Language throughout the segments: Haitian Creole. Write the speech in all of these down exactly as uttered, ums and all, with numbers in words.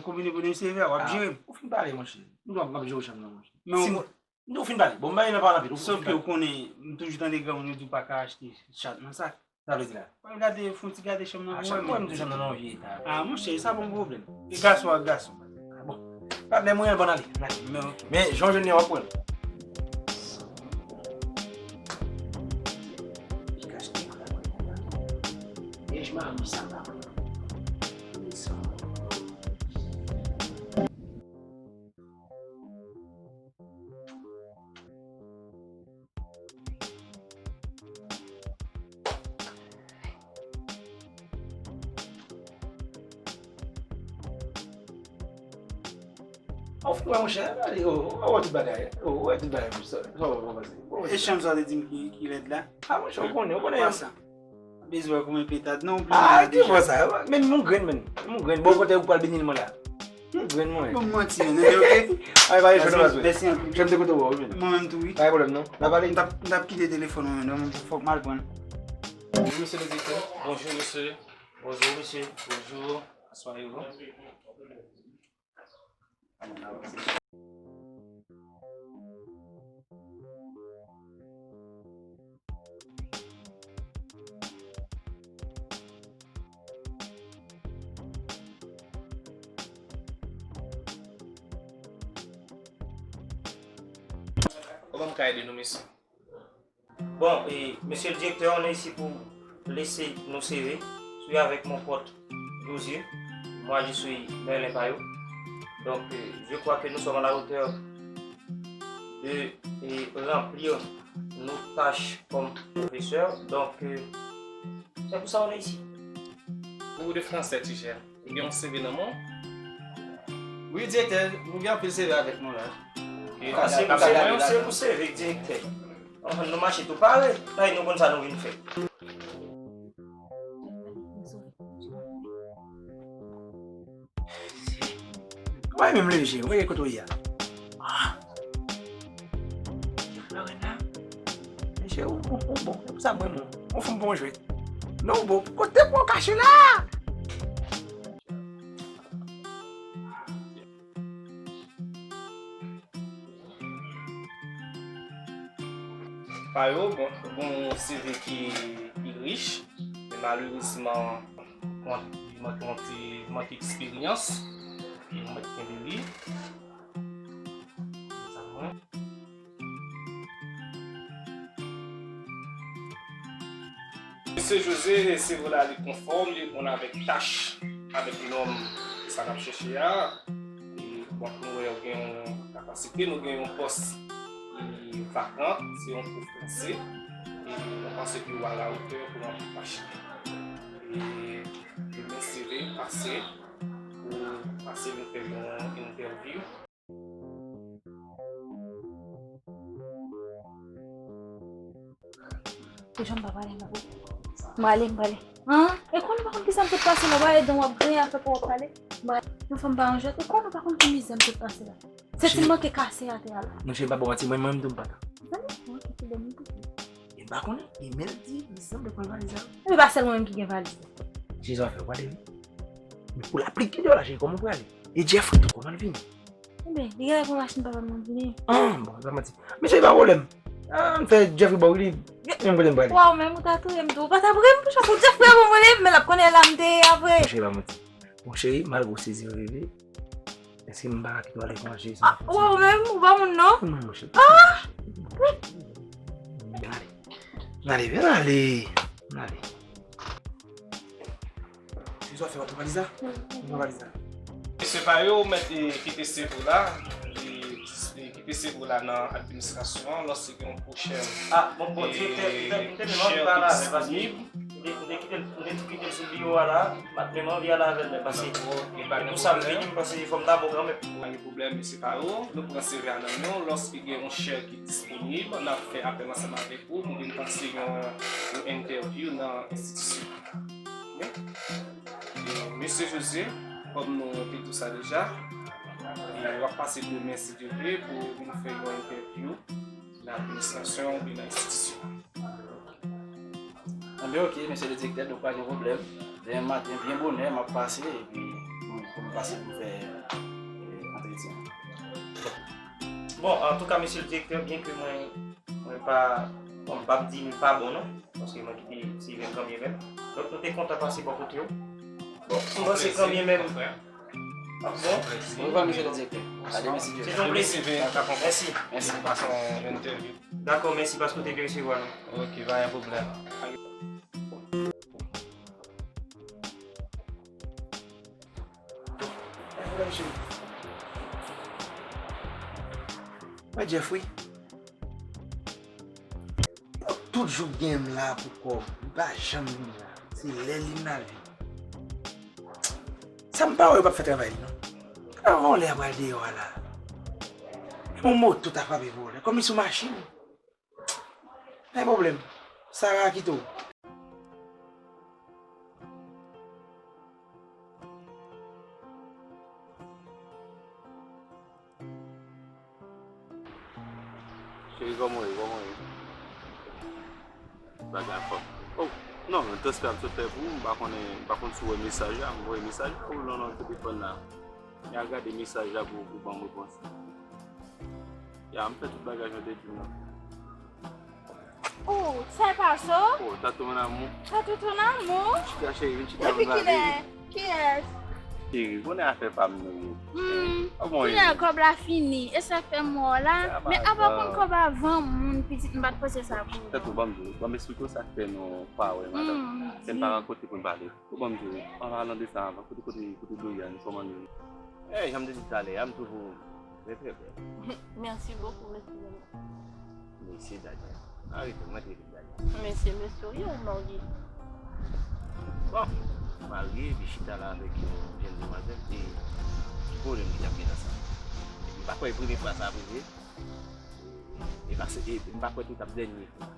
Konbine pou nou seve, w ap jere m. Ou fin pale, monchè. M ap, m ap jere w chanm nan, monchè. Men si ou, m di w fin pale. Bon, m pa gen nan pale anpil. Ou fin pale. Sof ke ou konnen, m toujou tande granmoun yo di w pa ka achte chat nan sak. Sa vle di la? Mwen gade, fè yon ti gade chanm nan pou mwen. Chanm mwen, m di chanm nan nan yon vye eta. Ah, monchè, sa pa yon pwoblèm. E gason ak gason. Ah, bon. Patnè mwen, bon, ale. N ale. Men, ok. Men, jan w jwenn li an, w ap wè l. Li kache li, la, konn konn. Ej mari sa la. Ou fou, monchè, gade, ou, ou, ou wè tout bagay, ou, ou wè tout bagay, monchè, sa, sa, sa, sa, sa. E chanm sa w te di m ki, ki lèd la? Ah, monchè, ou konnen, ou konnen. Kwa sa? Bezwen koumen petat, non, ou pli mal deja. Ah, ki bò sa? Men m on grenn, men. M on grenn. Bon, kote ou pral beni l, mwen la? M on grenn, mwen. Bon, manti, men, ok? Ay, pa jwenn nou, mèsi anpil. Janm te kontan wè w, men. Mwen menm tou, wi. Pa gen pwoblèm, non. N ap pale. M t ap, m t ap kite telefòn mwen, non, men fòk m al pran l. Bonjour, monsieur le directeur. Bonjour, monsieur. Bonjour, monsieur. Bonjour. Asseyez-vous. Kòman m ka ede nou, mesye? Bon, et monsieur le directeur, on est ici pour laisser nos C V. Je suis avec mon pote José. Moi, je suis Merlin Payot. Donc, euh, je crois que nous sommes à la hauteur de, et remplir nos tâches comme professeur. Donc, euh, c'est pour ça on est ici. Cours de français, teacher. Ou gen yon C V nan men w? Wi, direktè, nou gen anpil C V avèk nou la. Ok. Ah, se pou C V, se pou C V, direktè. Ann, nou mache tou pare. Ay, nou konn sa nou vin fè. Mwen menm leve je, mwen kote w ye a. Ah. Mesye, ou, ou, ou bon. Se pou sa mwen bon. Ou fè m bon jwèt. Non, ou bon. Kote pou w kache la? Payot, bon, bon, C V ki, ki rich, men malerezman, kont, li manke yon ti, manke eksperyans, e nou mèt kenbe li. Sa mwen. Mesye José, C V w la, li konfòm, li reponn avèk tach, avèk nòm, sa n ap chèche a. E, bon, nou wè, ou gen yon kapasite, nou gen yon pòs ki vakan, se yon kou franse. E nou panse ke w a la otè pou anpil tach. E demen, C V pase, pou pase vin fè yon entèvyou. Ou janm pa pale, m pa pale. M prale, m prale. An? E kon ou pa konn kisa m sot pase la, w ap gade dan w ap griyen afè pou w ap pale. M prale. Yon fanm pa yon jwèt, e kon ou pa konn ki mizè m sot pase la. Se ti manke kase atè a la. Monchè, m pa ba w manti, mwen menm tou m pa ka. Zanmi, mwen ki pi bèl moun pou ou. E m pa konnen, e men l di, li sanble pran valiz la. Ebyen, pa sèl mwen menm ki gen valiz la. Jezi, w ap fè w prale, wi. Men pou lapli ki deyò la, cheri, kòman w prale? E Jeffrey tou, kòman l vini? Ebyen, li genlè pran machin papa m nan vini. Ah, bon, e pa manti. Mesye, pa pwoblèm. Ah, m fè Jeffrey ba w li. Menm kote m prale. Waw, men ou ta touye m tou. Ou pa ta pre m pou chòf ou Jeffrey a ban mwen li, men l ap konnen la m te ye apre. Mesye, pa manti. Bon, cheri, malgre w sezi, reve, èske m pa ka kite w al etranje san fè ti... Ah, waw, men ou pa moun non. Non, monchè. Ah! N ale. N ale, vin ale. N ale. Jezi, w ap fè w pran valiz la? Pran valiz la. Mesye Payot, ou mèt, eh, kite C V w la. Eh, eh, kite C V w la nan administrasyon an. Lòske gen yon pwochèn, ah, bon, bon, eh, direktè, m te, m te menm anvi pale avè l, paske m te, m te kite l, m te tou kite l sou biwo a la, m pa t menm anvi ale avè l menm, paske e pou sa m vini, m panse fò m dabò kanmenm. Pa gen pwoblèm, mesye Payot. Nou pran C V a nan men w. Lòske gen yon chè ki disponib, n ap fè apèl ansanm avèk ou pou vin pase yon, yon entèvyou nan enstitisyon. Wi. E, mesye José, kòm nou te di w sa deja, e, w ap pase demen, si Dye vle, pou vin fè yon entèvyou nan administrasyon oubyen nan enstitisyon. Anben, ok, mesye le direktè, donk pa gen pwoblèm. Demen maten, byen bonè, m ap pase, epi, bon, Pase pou fè, eh, antretyen. Bon, antouka, mesye le direktè, byen ke mwen, mwen pa, bon, m p ap di m pa bon, non, paske mwen kite Steven kanmenm. Donk, nou te kontan pase bò kote w. Bon, m panse kanmenm, ap bon. Au revoir, mesye le direktè. Allez, mèsi. Se yon plezi. Mèsi. Mèsi. Pase yon entèvyou. Dakò, mèsi paske w te vin resevwa nou. Ok, pa gen pwoblèm. Wè Jeff, wi. Tout jou k gen m la pou kòb, li pa janm vin la. Se lè l vin la l vin. Sa m pa wè yo p ap fè travay li non. Travay yon lè ap pral deyò a la. Yon moto ta frape vòlè, kòm li sou machin. Pa gen pwoblèm. Sara kite w. Cheri, kòman w ye? Kòman w ye? Bagay fò. Oh, non, men transfè ap sot fè pou ou, m pa konnen, m pa konn si w wè mesaj la, m voye mesaj la ou non, nan telefòn la. M al gade mesaj la pou, pou ban m repons. Ya, m fè tout bagay jan w te di m nan. Oh, sa e pase w? Oh, Tatou mon amour. Tatou ton amour? Chita cheri, vin chita. Depi kilè? Kiyès? Cheri, konnen afè pa m nou ye. Hmm. Kòman w ye? Kilè kòb la fini? E sa k fè m wè w la. Men apa w konn kòb avan moun pitit, m pa t panse sa pou ou. Tatou, ban m di w, ban m esplike w sa k fè nou pa wè, madanm. Hmm, se n pa rankontre pou n pale. Bon, ban m di w, an palan de sa, kote, kote, kote Dorian, kòman nou ye? Eh, jan m te di w talè a, m twouve w trè, trè bèl. Merci beaucoup, monsieur. Mèsi, Daniel. Arete, mwen te di Daniel. Mèsi, mèsi, wi, ou marye. Bon, marye, epi chita la avèk yon jèn demwazèl, e ki pwoblèm ki t ap gen nan sa? Epi m pa kwè e premye fwa sa ap rive. E pa se, e m pa kwè tou t ap dènye fwa.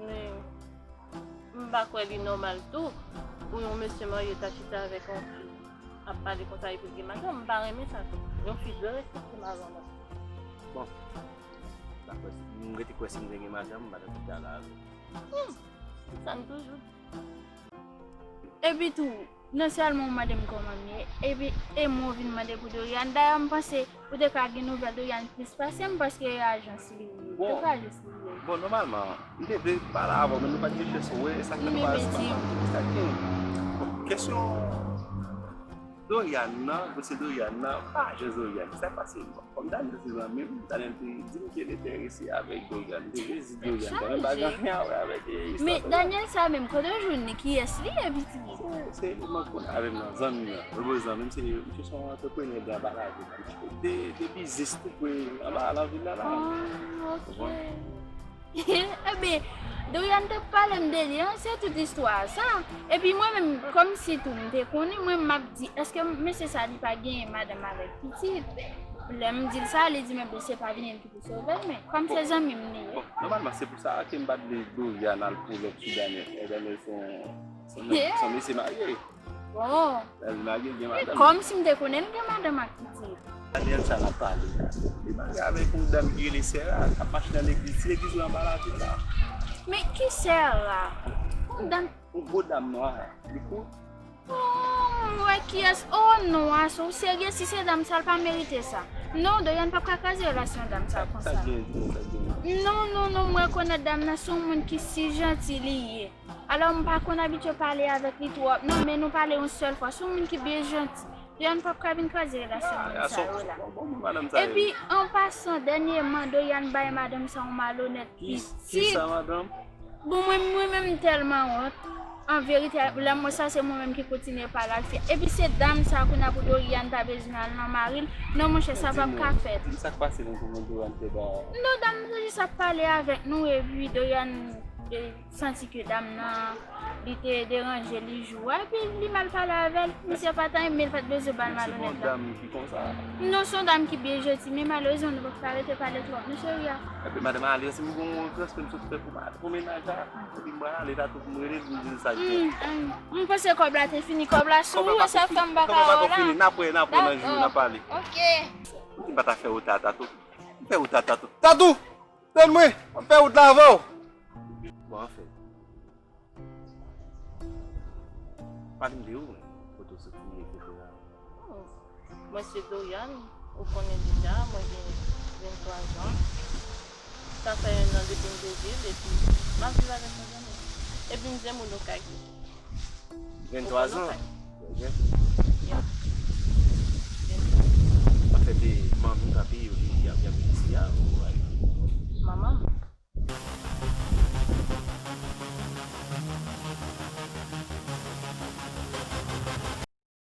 Men, m pa kwè li nòmal tou pou yon mesye marye ta chita avèk yon fi ap pale konsa epi l gen madanm. M pa renmen sa tou. Yon fi dwe respekte madanm li. Bon, m pa kwè si, m rete kwè si m te gen madanm, m pa t ap chita la avè l. Hmm, sa m toujou di. Epi tou, non sèlman w mande m kòman m ye, epi e mwen w vin mande pou Dorian. Dayè, m panse ou te ka gen nouvèl Dorian plis pase m, paske e ajans li ye. Bon, se pa jis li ye. Bon, nòmalman, m te vle pale avè w, men nou pa t gen chans wè, e sa k fè nou pa resevwa. Bon, kesyon Dorian nan, dosye Dorian nan, pa jis Dorian, sa k pase? Kòm Daniel se zanmi m, Daniel te di m ke l enterese avèk Dorian. M te vle di Dorian, men pa gen anyen a wè avèk istwa Dorian. Men Daniel sa menm, kote w jwenn li? Kiyès li ye, pitit? Se, se li k konn avè m nan, zanmi m nan. Vrè zanmi m, se, misye se yon antreprenè byen anba lavil. De, de biznis tou pre anba lavil la, la. Ah, ok. Ebyen, Dorian te pale m de li, an, se tout istwa sa. Epi mwen menm, kòmsi tou m te konnen, mwen m ap di, èske mesye sa li pa genyen madanm avèk pitit? Lè m di l sa, li di m, ebyen, se pa vini l ki pou sove l, men kòm se zanmi m li ye. Bon, nòmalman, se pou sa ke m pa t vle Dorian al pull up sou Daniel. E Daniel se yon, se yon, se yon mesye marye. Bon. Lè l marye, l gen madanm. Kòmsi m te konnen l gen madanm ak pitit. Daniel sa l ap pale la, li marye avèk yon dam ki rele Sera, k ap mache nan legliz, ti legliz yo anba lavil la. Men ki Sera? Yon dam. Yon gwo dam nwa, li kout. Oh, m wè kiyès. Oh non, Aso, ou serye? Si se dam sa, l pa merite sa. Non, Dorian p ap ka kraze relasyon dam sa konsa. Sa k gen, sa k gen? Non, non, non, m rekonèt dam nan se yon moun ki si janti li ye. Alò, m pa konn abitye pale avèk li twòp. Non, men nou pale yon sèl fwa. Se yon moun ki byen janti. Dorian p ap ka vin kraze relasyon moun sa yo la. Epi, an pasan, dènyèman, Dorian bay madanm sa yon malonèt pitit. Kisa, madanm? Bon, mwen, mwen menm, m tèlman wont. An verite, lè m wè sa, se mwen menm ki kontinye pale ak fi a. Epi se dam sa, kounye a pou Dorian ta bezwen al nan mari l. Non, monchè, sa p ap ka fèt. Di m sa k pase nan kòmantè a, m te ba. Non, dam nan jis ap pale avèk nou, epi Dorian, e, santi ke dam nan, li te deranje li jou a, epi li mal pale avè l. Misye pa ta renmen l, pa t bezwen ba l malonèt la. Non, se yon dam ki byen janti, men malerezman, nou p ap ka rete pale twòp, non, cheri a. Epi madanm ale, si m gon transfè m sot fè pou madanm, pou mennaj la, epi m pral ale, Tatou pou m rele l, pou m di l sa k gen. M panse kòb la te fini, kòb la sou ou, e sa fè m pa ka wè w la. N ap wè, n ap wè nan jou, n ap pale. Ok. Ou di m pa ta fè ou ta, Tatou. M fè ou ta, Tatou. Tatou! Tann mwen, m ap fè wout la avè w. Bon, anfen. Pale m de ou, men. Kote w soti, et cetera. Mwen se Doriane, ou konnen deja, mwen gen venntwa zan. Sa fè yon an depi m te vin, epi m ap viv avèk yon zanmi. Epi m zenn moun Okay tou. Venntwa zan. Yeah. Venntwa. Sa fè de manmi, papi,